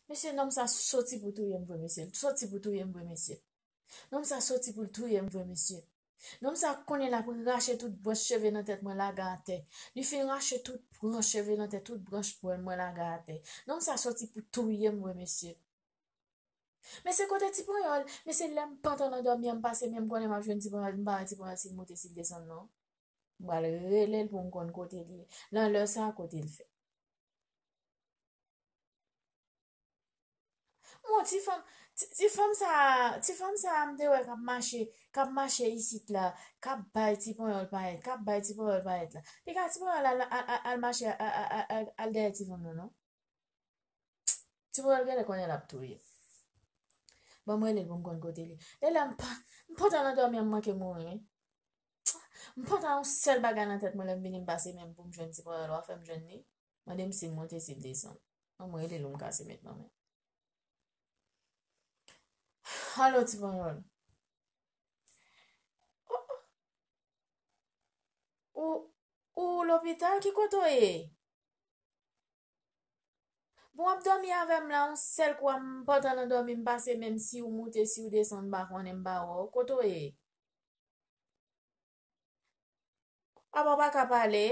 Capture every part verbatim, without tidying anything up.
Mesye, nonm sa soti pou touye m vre, mesye. L soti pou touye m vre, mesye. Nonm sa soti pou l touye m vre, mesye. Nonm sa konnen l ap rache tout branch cheve nan tèt mwen lage atè. Li fin rache tout branch cheve nan tèt, tout branch pwèl mwen lage atè. Nonm sa soti pou touye m vre, mesye. Mesye, kote ti panyòl? Mesye, lè m pantan nan dòmi an, m pase men m konnen m ap jwenn ti panyòl, m pa wè ti panyòl si l moute, si l desann non. M pral rele l pou m konn kote l ye. Nan lè sa, kote l fè. Bon, ti fanm, ti, ti fanm sa, ti fanm sa a m te wè k ap mache, k ap mache isit la, k ap bay ti panyòl payèt, k ap bay ti panyòl payèt la. Piga ti panyòl al, al, al, al mache, al, al, al, al, al dèyè ti fanm nan, non. Ti panyòl genlè konnen l ap touye. Ban m rele l pou m konn kote l ye. Lè la m pa, m pantan nan dòmi an, m manke mouri, wi. M pantan yon sèl bagay nan tèt mwen, lè m vini m pase men m pou m jwenn ti panyòl, w a fè m jwenn li. Mande m si l monte, si l desann. Ban m rele l, m kase met nan men. Alo, ti panyòl. Ou, ou, ou lopital, ki kote w ye? Bon, w ap dòmi avè m la, yon sèl kou, m pantan nan dòmi, m pase men m, si w moute, si w desann, m pa konnen, m pa wè w. Kote w ye? Apa w pa ka pale?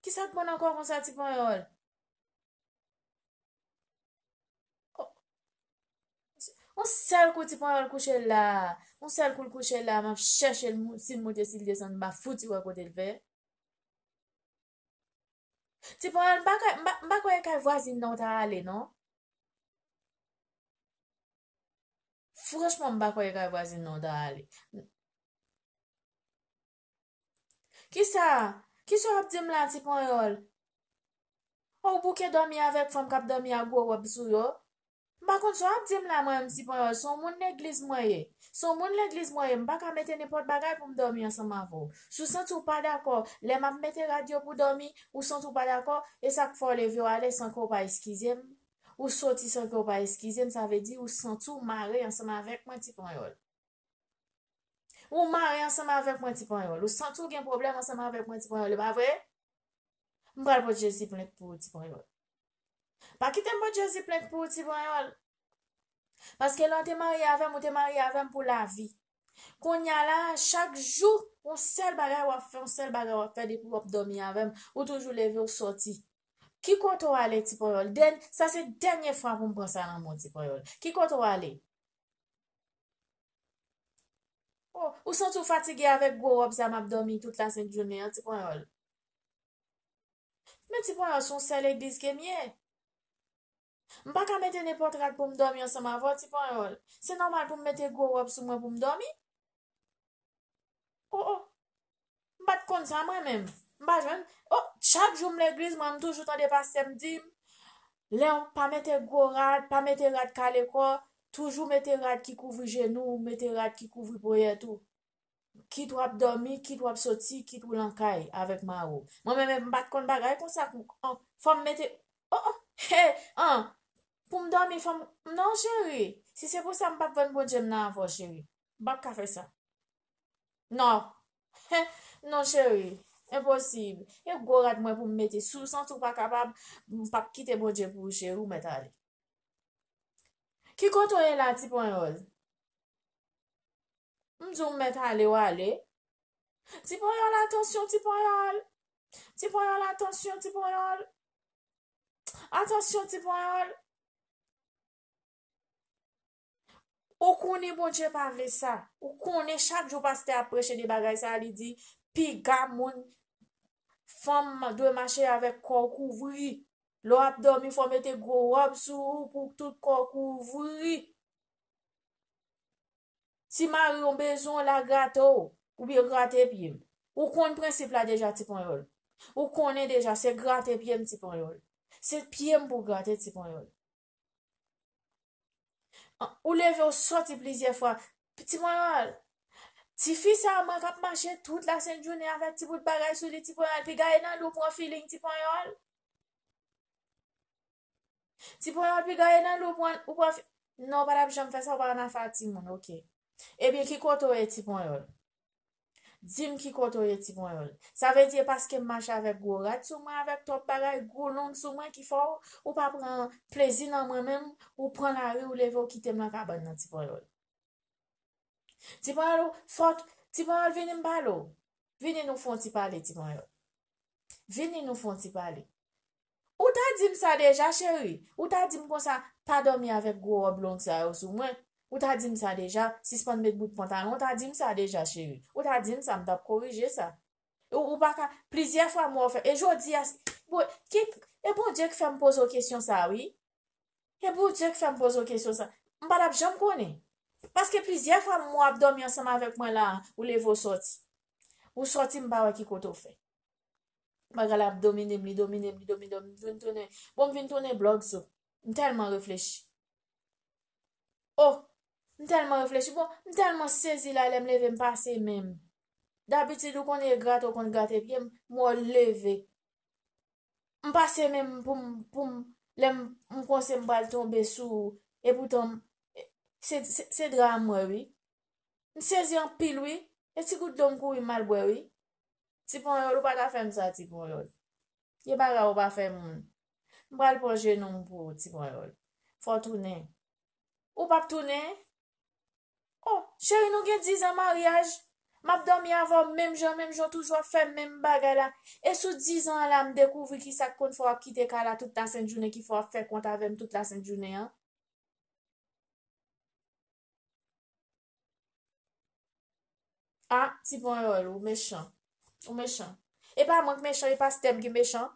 Kisa k pran nan kò w konsa, ti panyòl? Oh. Yon sèl kou ti panyòl kouche la. Yon sèl kou l kouche la, m ap chèche l, mou-, si l moute, si l desann, m pa fouti wè kote l fè. Ti panyòl, m pa ka, m pa, m pa kwè e kay vwazin nan w ta ale, non. Franchman, m pa kwè e kay vwazin nan w ta ale. Kisa? Kisa w ap di m la, ti panyòl? Ou bouke dòmi avèk fanm k ap dòmi ak gwo wòb sou yo? M pa konn sa w ap di m la, mwen menm, ti panyòl. Se yon moun legliz mwen ye. Se yon moun legliz mwen ye. M pa ka mete nenpòt bagay pou m dòmi ansanm avè w. Si w santi w pa dakò, lè m ap mete rad yo pou dòmi, ou santi w pa dakò, e sa k fè w leve w ale san ke w pa eskize m? Ou soti san ke w pa eskize m, sa vle di ou santi w mare ansanm avèk mwen, ti panyòl. Ou mare ansanm avèk mwen, ti panyòl. Ou santi w gen pwoblèm ansanm avèk mwen, ti panyòl, e pa vre? M pral pote Jezi plent pou ou, ti panyòl. Pa kite m pote Jezi plent pou ou, ti panyòl. Paske lè w te marye avè m, ou te marye avè m pou lavi. Kounye a la, chak jou, yon sèl bagay w ap fè, yon sèl bagay w ap fè depi w ap dòmi avè m, ou toujou leve w soti. Ki kote w ale, ti panyòl? Dèn-, sa se dènye fwa pou m pran sa nan men w, ti panyòl. Ki kote w ale? Oh, ou santi w fatige avèk gwo wòb sa m ap dòmi tout lasent jounen an, ti panyòl? Men ti panyòl, se yon sèl legliz ke m ye. M pa ka mete nenpòt rad pou m dòmi ansanm avè w, ti panyòl. Se nòmal pou m mete gwo wòb sou mwen pou m dòmi? Oh, oh. M pa t konn sa mwen menm. M pa jwenn. Oh, chak jou m legliz, mwen, m toujou tande pastè m di m, lè w pa mete gwo rad, pa mete rad kale kò, toujou mete rad ki kouvri jenou w, mete rad ki kouvri ponyèt ou. Kit w ap dòmi, kit w ap soti, kit ou lan kay avèk mari w. Mwen menm, m pa t konn bagay konsa. Fò m mete, oh, oh, hey, an, pou m dòmi, fò m, non, cheri. Si se pou sa, m p ap vann Bondye m nan avè w, cheri. M p ap ka fè sa. Non. Non, cheri. Enposib. E gwo rad mwen pou m mete. Si w santi w pa kapab, m p ap kite Bondye pou ou, cheri, ou mèt ale. Ki kote w ye la, ti panyòl? M di w m mèt ale, w ale. Ti panyòl, atansyon, ti panyòl. Ti panyòl, atansyon, ti panyòl. Atansyon, ti panyòl. Ou konnen Bondye pa vle sa. Ou konnen chak jou pastè ap preche de bagay sa, li di, piga moun, fanm dwe mache avèk kò w kouvri. Lè w ap dòmi, fò w mete gwo wòb sou ou pou tout kò w kouvri. Si mari w bezwen w, l a grate w, oubyen grate pye m. Ou konn prensip la deja, ti panyòl. Ou konnen deja, se grate pye m, ti panyòl. Se pye m pou w grate, ti panyòl. An, ou leve, w soti plizyè fwa. Ti panyòl, tifi sa a, mwen k ap mache tout lasent jounen avèk ti bout bagay sou li, ti panyòl, piga e nan lou pran feeling, ti panyòl. Ti panyòl, piga e nan lou pran, ou pran fi-, non, w pa t ap janm fè sa, ou pa nan afè a timoun, oke. Ebyen, ki kote w ye, ti panyòl? Di m ki kote w ye, ti ponyòl. Sa vle di e paske m mache avèk gwo rad sou mwen, avèk twòp bagay, gwo long sou mwen ki fè w, ou pa pran plezi nan mwen menm, ou pran lari, ou leve, ou kite m nan kabann nan, ti ponyòl. Ti ponyòl, ou fò, ti ponyòl, vini m pale w. Vini nou fè yon ti pale, ti ponyòl. Vini nou fè yon ti pale. Ou ta di m sa deja, cheri. Ou ta di m konsa, pa dòmi avèk gwo wòb long sa yo sou mwen. Ou ta di m sa deja, sispann met bout pantalon. Ou ta di m sa deja, cheri. Ou ta di m sa, m t ap korije sa. Ou, ou pa ka, plizyè fwa m wè w fè. E jodi a, s- bon, ki, e Bondye ki fè m poze w kesyon sa, wi. E Bondye ki fè m poze w kesyon sa. M pa t ap janm konnen. Paske plizyè fwa m wè w ap dòmi ansanm avèk mwen la, ou leve w sòti. Ou sòti, m pa wè ki kote w fè. Bagay la ap domine m, li domine m, li domine m, m vin tounen. Bon, m vin tounen blòg sou. M tèlman reflechi. Oh, m tèlman reflechi. Bon, m tèlman sezi la, lè m leve, m pase men m. Dabitid, ou konnen e grate, ou konn grate pye m, m wè w leve. M pase men m pou m, pou m, lè m, m panse m pral tonbe sou ou. E poutan, m- se, se, se dra a m wè, wi. M sezi anpil, wi. E ti gout dlo m kouri m al bwè, wi. Ti ponyòl, ou pa ta fè m sa, ti ponyòl. Gen bagay ou pa fè moun. M pral pran jenou m pou ou, ti ponyòl. Fò w tounen. Ou p ap tounen? Oh, cheri, nou gen diz an maryaj. M ap dòmi avè w menm jan, menm jan, w toujou ap fè menm bagay la. E sou diz an la, m dekouvri ki sa k konn fè w ap kite kay la tout lasent jounen, ki fè w ap fè kont avè m tout lasent jounen an. Ah, ti ponyòl, ou mechan. Ou mechan. E pa mwen k mechan, e pastè m ki mechan.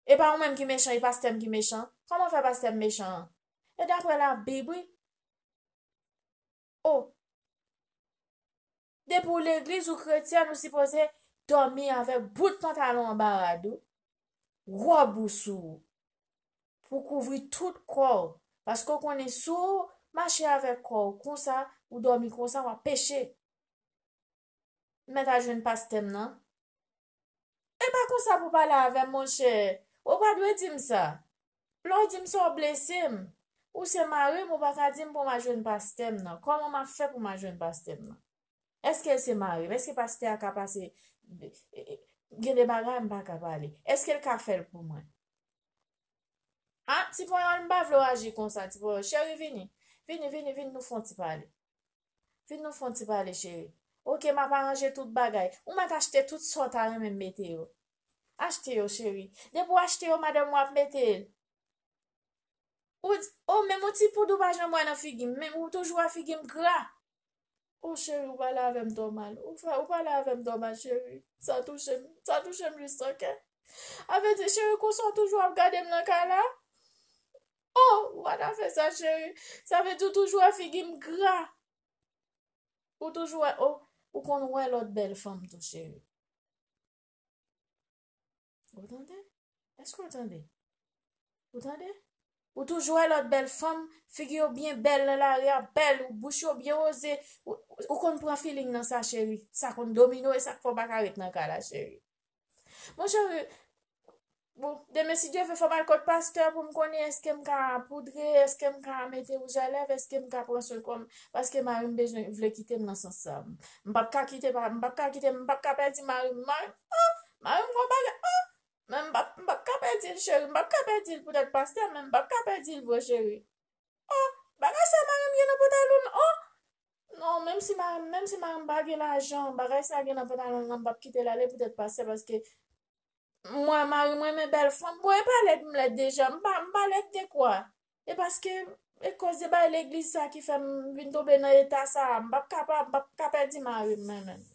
E pa ou menm ki mechan, e pastè m ki mechan. Kòman fè pastè m mechan an? E daprè Labib, wi. Oh. Depi w legliz ou kretyèn, ou sipoze dòmi avèk bout pantalon anba rad ou, wòb ou sou ou, pou kouvri tout kò w. Paske w konnen si w mache avèk kò w konsa, ou dòmi konsa, w ap peche. M mèt al jwenn pastè m nan. E pa konsa pou pale avè m, monchè. Ou pa dwe di m sa. Lè w di m sa, w blese m. Ou se mari m, ou pa ka di m pou m al jwenn pastè m nan. Kòman m ap fè pou m al jwenn pastè m nan? Èske l se mari m? Èske pastè a ka pase, e, e, gen de bagay m pa ka pale? Èske l ka fè l pou mwen? Ah, ti ponyòl, m pa vle w aji konsa, ti ponyòl. Cheri, vini. Vini, vini, vini, nou fè yon ti pale. Vin nou fè yon ti pale, cheri. Oke, m ap aranje tout bagay. Ou mèt achte tout sa w ta renmen m mete yo. Achte yo, cheri. Depi w achte yo, madanm ou ap mete l. Ou, oh, menm yon ti poud ou pa janm wè nan figi m. Menm ou toujou wè figi m gra. Oh, cheri, ou pale avè m twò mal. Ou fè, ou pale avè m twò mal, cheri. Sa touche m. Sa touche m jis nan kè. A vle di, cheri, konsa w toujou ap gade m nan kay la? Oh, ou pa ta fè sa, cheri. Sa vle di ou toujou wè figi m gra. Ou toujou wè, oh, ou konn wè lòt bèl fanm tou, cheri. Ou tande? Èske w tande? Ou tande? Ou toujou wè lòt bèl fanm, figi yo byen bèl nan lari a, bèl, ou bouch yo byen woze. Ou, ou konn pran feeling nan sa, cheri. Sa konn domine w, e sa k fè w pa ka ret nan kay la, cheri. Mon cheri, bon, demen, si Dye vle, fò m al kot pastè pou m konnen èske m ka poudre, èske m ka mete wouj a lèv, èske m ka pran swen kò m, paske mari m bezwen, vle kite m nan sans sa. M p ap ka kite, pa- m p ap ka kite, m p ap ka pèdi mari m. Mari m, oh, mari m gon bagay, oh, men m p ap, m p ap ka pèdi l, cheri, m p ap ka pèdi l poutèt pastè, men m p ap ka pèdi l vre, cheri. Oh, bagay sa mari m gen nan pantalon l, oh. Non, menm si mari m, menm si mari m pa gen lajan, bagay sa gen nan pantalon l lan, m p ap kite l ale poutèt pastè, paske mwen, mari m renmen bèl fanm. Bon, e pa lèd m lèd deja, m pa, m pa lèd dekwa. E paske, e koz de bagay legliz sa ki fè m vin tonbe nan eta sa, m p ap kapab, m p ap ka pèdi mari m, mwen menm.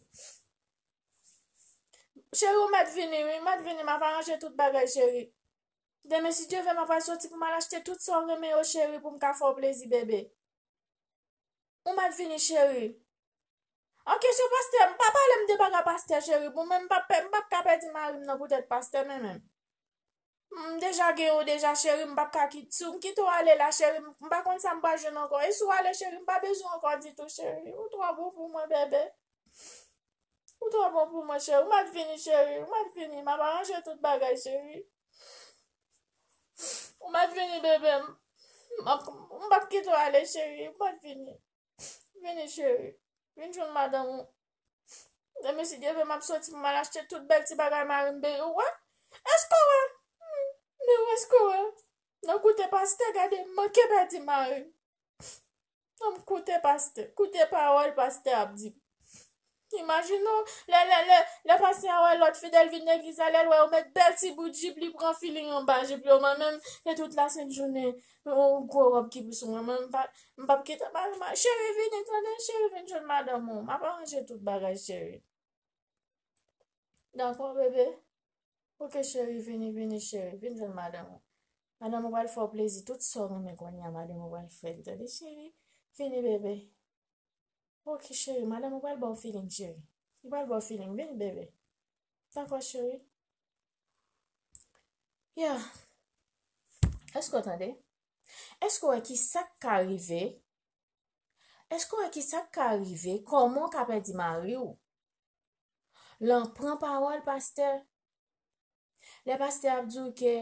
Cheri, ou mèt vini, wi, ou mèt vini, m ap aranje tout bagay, cheri. Demen, si Dye vle, m ap al soti pou m al achte tout sa w renmen yo, cheri, pou m ka fè w plezi, bebe. Ou mèt vini, cheri. An kesyon pastè, m pa pale m de bagay pastè, cheri. Bon, men m p ap pè- m p ap ka pèdi mari m nan poutèt pastè, men menm. M deja gen yo deja, cheri, m p ap ka kit- si m kite w ale la, cheri, m m pa konn sa m pral jwenn ankò. E si w ale, cheri, m pa bezwen w ankò ditou, cheri. Ou twò bon pou mwen, bebe. Ou twò bon pou mwen, cheri. Ou mèt vini, cheri. Ou mèt vini. M ap aranje tout bagay, cheri. Ou mèt vini, bebe m. M ap- m p ap kite w ale, cheri. Ou mèt vini. Vini, cheri. Vin jwenn madanm ou. Demen, si Dye vle, m ap soti pou m al achte tout bèl ti bagay mari m benyen. Ou wè? Èske w wè? Hmm, men w èske w wè? Nan koute pastè, gade m manke pèdi mari m. An m koute pastè, koute pawòl pastè ap di. Imajine w, lè, lè, lè, lè pastè a wè lòt fi, lè l vin legliz la, lè l wè yo met bèl ti bout jip, li pran feeling anba jip yo. Mwen menm, se tout lasent jounen, yon gwo wòb ki pou sou mwen. Mwen, m pa, m p ap kite, ma, ma, cheri, vini, tande, cheri, vin jwenn madanm ou. M ap aranje tout bagay, cheri. Dakò, bebe? Ok, cheri, vini, vini, cheri. Vin jwenn madanm ou. Madanm ou pral fè w plezi. Tout sa w renmen kounye a, madanm ou pral fè l. Tande, cheri? Vini, bebe. Ok, cheri, madanm ou pral ba w feeling, cheri. Li pral ba w feeling. Vini, bebe. Dakò, cheri? Yeah. Èske w tande? Èske w wè ki sa k ka rive? Èske w wè ki sa k ka rive? Kòman w ka pèdi mari w? Lan pran pawòl pastè. Lè pastè ap di w ke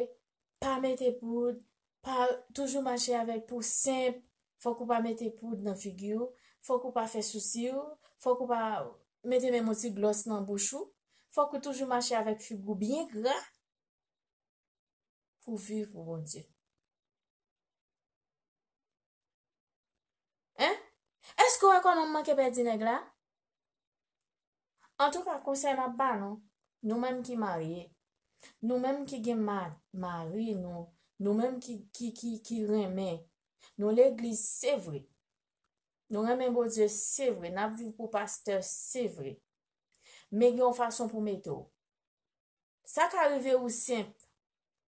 pa mete poud, pa toujou mache avèk pou senp, fòk ou pa mete poud nan figi w, fòk ou pa fè sousi w, fòk ou pa mete menm yon ti glòs nan bouch ou, fòk ou toujou mache avèk figi w byen gra pou w viv pou Bondye. Hein? Èske w wè kòman m manke pèdi nèg la? Antouka, konsèy m ap ba nou, nou menm ki marye, nou menm ki gen ma-, mari nou, nou menm ki, ki, ki, ki renmen, nou legliz, se vre. Nou renmen Bondye, se vre. N ap viv pou pastè, se vre. Men gen yon fason pou mete w. Sa ka rive ou senp.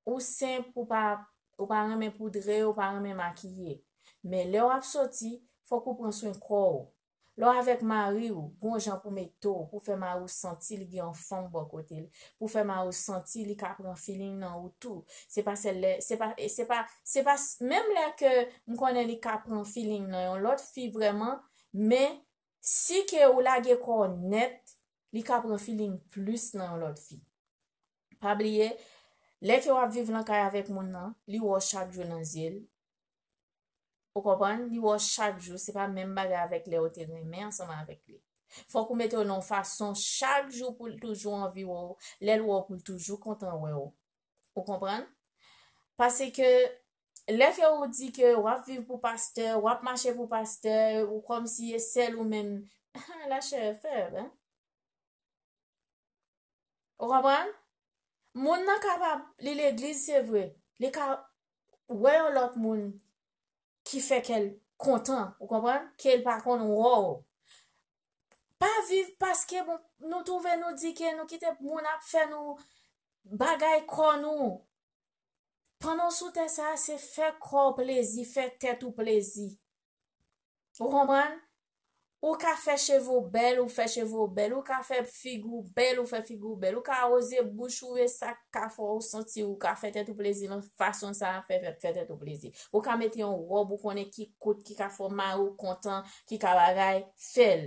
Ou senp, ou pa, ou pa renmen poudre, ou pa renmen makiye. Men lè w ap soti, fòk ou pran swen kò w. Lè w avèk mari w, gon jan pou mete w, pou fè mari w santi li gen yon fanm bò kote l, pou fè mari w santi li ka pran feeling nan ou tou. Se pa sèl lè, se pa, se pa, se pa, menm lè ke m konnen li ka pran feeling nan yon lòt fi vrèman, men si ke ou lage kò w nèt, li ka pran feeling plis nan yon lòt fi. Pa bliye, lè ke w ap viv nan kay avèk moun nan, li wè w chak jou nan zye l. Ou konprann? Li wè w chak jou, se pa menm bagay avèk lè w te renmen ansanm avèk li. Fòk ou mete w nan yon fason chak jou pou l toujou anvi wè w, lè l wè w pou l toujou kontan wè w. Ou konprann? Paske lè ke ou di ke w ap viv pou pastè, w ap mache pou pastè, ou kòmsi e sèl ou menm, la chair est faible, hein? Ou konprann? Moun nan kapab, li legliz, se vre. Li ka wè yon lòt moun ki fè kè l kontan, ou konprann? Ke l pa konn wè w. Pa viv paske bon, nou twouve nou di ke nou kite moun ap fè nou bagay kò nou. Pandan w sou tè sa a, se fè kò w plezi, fè tèt ou plezi. Ou konprann? Ou ka fè cheve w bèl, ou fè cheve w bèl, ou ka fè figi w bèl, ou fè figi w bèl, ou ka woze bouch ou, e sa k ka fè w santi w ka fè tèt ou plezi nan fason sa a, fè, fè, fè tèt ou plezi. Ou ka mete yon wòb ou konnen ki kout, ki ka fè mari w kontan, ki ka bagay, fè l.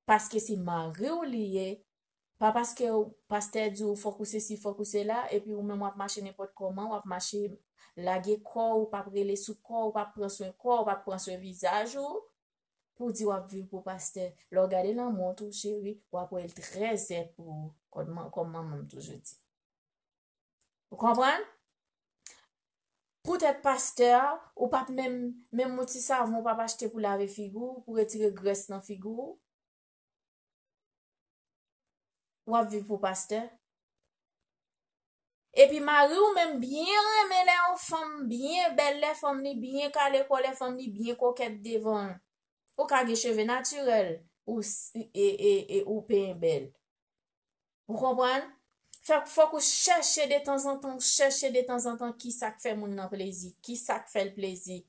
Paske se mari w li ye, pa paske w, pastè di w fòk ou sesi, fòk ou sela, epi ou menm w ap mache nenpòt kòman, w ap mache lage kò w, w p ap rele sou kò w, w p ap pran swen kò w, w p ap pran swen vizaj ou, pou w di w ap viv pou pastè. Lè w gade nan men w tou, cheri, w ap wè l trè zèt pou ou, kòm man-, kòm manman m toujou di. Ou konprann? Poutèt pastè a, ou p ap menm, menm yon ti savon ou p ap achte pou lave figi w, pou retire grès nan figi w. W ap viv pou pastè. Epi mari w menm byen renmen lè yon fanm byen bèl, lè fanm li byen kale kò, lè fanm li byen kokèt devan l. Ou ka gen cheve natirèl, ou s-, e, e, e ou penyen bèl. Ou konprann? Fè, fòk ou chèche detanzantan, ou chèche detanzantan ki sa k fè moun nan plezi, ki sa k fè l plezi.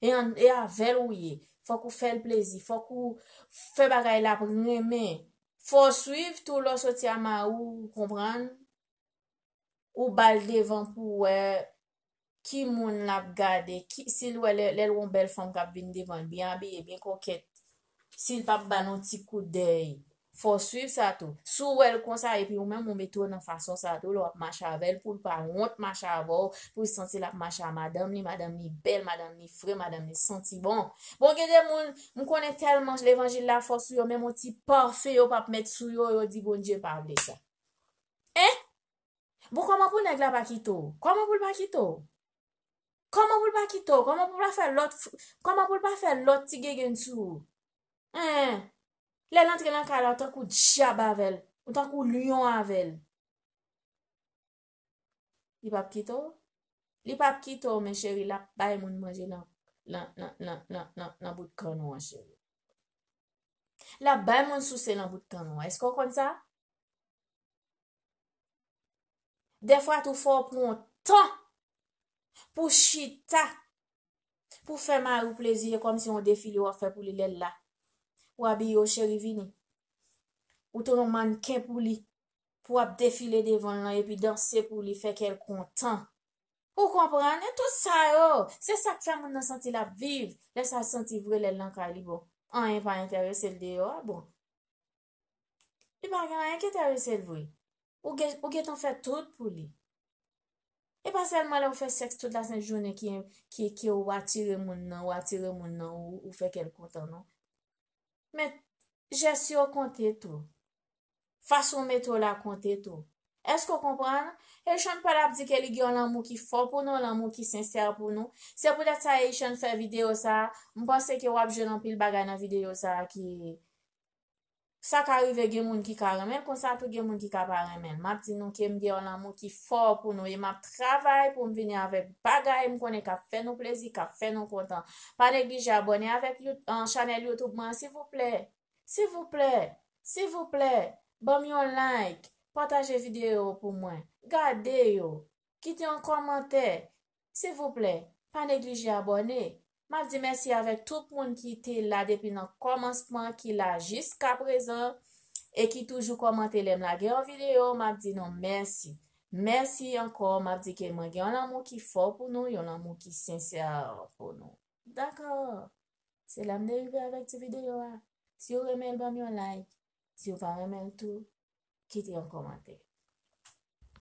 E an, e avè l ou ye. Fòk ou fè l plezi, fòk ou fè bagay l ap renmen. Fò w swiv tou lè w soti a mari w, ou konprann? Ou ba l devan pou w wè ki moun l ap gade, ki, si l wè lè, lè l wè yon bèl fanm k ap vin devan l, byen abiye, byen kokèt, si l p ap ba l yon ti koudèy, Fò w swiv sa tou. Si w wè l konsa, epi ou menm ou mete w nan fason sa tou, lè w ap mache avè l, pou l pa wont mache avè w, pou l santi l ap mache a madanm li, madanm li bèl, madanm li fre, madanm li santi bon. Bon, gen de moun, m konnen tèlman levanjil la fò sou yo, menm yon ti pafen yo p ap met sou yo, yo di Bondye pa vle sa. Hein? Bon, kòman pou nèg la pa kite w? Kòman pou l pa kite w? Kòman pou l pa kite w? Kòman pou l pa fè lòt, kòman pou l pa fè lòt ti gengenn sou ou? Hein? Lè l antre nan kay la, ou tankou dyab avè l, ou tankou lyon avè l. Li p ap kite w? Li p ap kite w, men cheri, l ap bay moun manje nan, nan, nan, nan, nan, nan, nan bout kann ou an, cheri. L ap bay moun souse nan bout kann ou an. Èske w konn sa? Dèfwa tou, fò w pran yon tan pou chita, pou fè mari w plezi, e kòmsi yon defile w ap fè pou li lè l la. W abiye w, cheri, vini. Ou tou yon mannken pou li, pou w ap defile devan l lan, epi danse pou li, fè kè l kontan. Ou konprann? E tout sa yo, se sa k fè moun nan santi l ap viv. Lè sa l santi vre, lè l nan kay li, bon, anyen pa enterese l deyò a, bon. Li pa gen anyen ki enterese l vre. Ou gen, ou gentan fè tout pou li. E pa sèlman lè ou fè sèks tout lasent jounen ki, ki, ki ou atire moun nan, ou atire moun nan, ou, ou fè kè l kontan, non. Men, jès yo konte tou. Fason w mete w la konte tou. Èske w konprann? Haitian pa ap di ke li gen yon lanmou ki fò pou nou, lanmou ki sensè pou nou. Se poutèt sa Haitian fè videyo sa a. M panse ke w ap jwenn anpil bagay nan videyo sa a ki, sa ka rive gen moun ki ka renmen l, konsa tou gen moun ki ka pa renmen l. M ap di nou ke m gen yon lanmou ki fò pou nou e m ap travay pou m vini avèk bagay m konnen k ap fè nou plezi, k ap fè nou kontan. Pa neglije abòne avèk You-, an, chanèl YouTube mwen an, silvouplè. Silvouplè, silvouplè, ban m yon like, pataje videyo yo pou mwen, gade yo, kite yon kòmantè. Silvouplè, pa neglije abòne. M ap di mèsi avèk tout moun ki te la depi nan kòmansman, ki la jiskaprezan, e ki toujou kòmante lè m lage yon videyo, m ap di nou mèsi. Mèsi ankò, m ap di ke mwen gen yon lanmou ki fò pou nou, yon lanmou ki sensè pou nou. Dakò. Se la m derive avèk ti videyo a. Si w renmen l, ban m yon like. Si w pa renmen l tou, kite yon kòmantè.